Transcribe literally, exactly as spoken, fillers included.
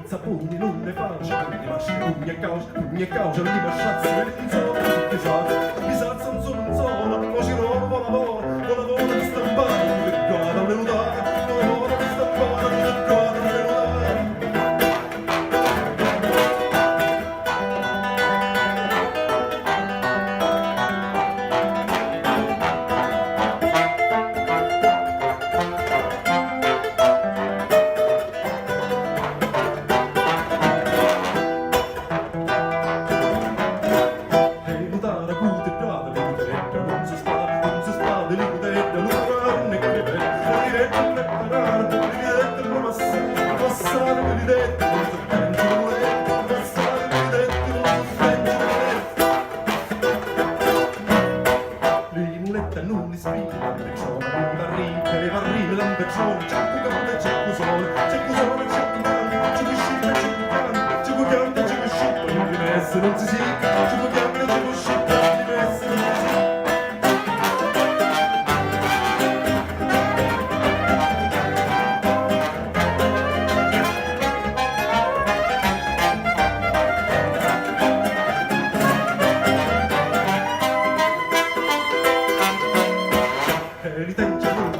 Sapuni nun ne faci, pugni masci, pugni a cauci, pugni a cauci, li masciazzi, li pinzoli, tutti sazzi, li sazzi, un sulu, un solo, o ci rovo, vola, vola, vola, vola, di stampare, di guarda, le rudare, vola, vola, di stampare, di guarda, le rudare. E lu taracutu e brava, li cutedda nun si spara, nun si spara, li cutedda lu curari ne crivè, li cutedda ne parara, li cutedda lu massara, massara li cutedda, nun si pensa lu lettu, massara li cutedda, nun si pensa lu lettu. Li muletta nun li spingi, lampecciona, li varrini, li varrini, lampecciona, c'è cu canta, c'è cu sona, c'è cu sona, c'è cu canta, c'è cu scita, c'è cu canta, c'è cu canta, c'è cu scita, li messa nun si sicca, c'è cu chiamina, c'è cu scita, li messa nun si sicca. Penitenza non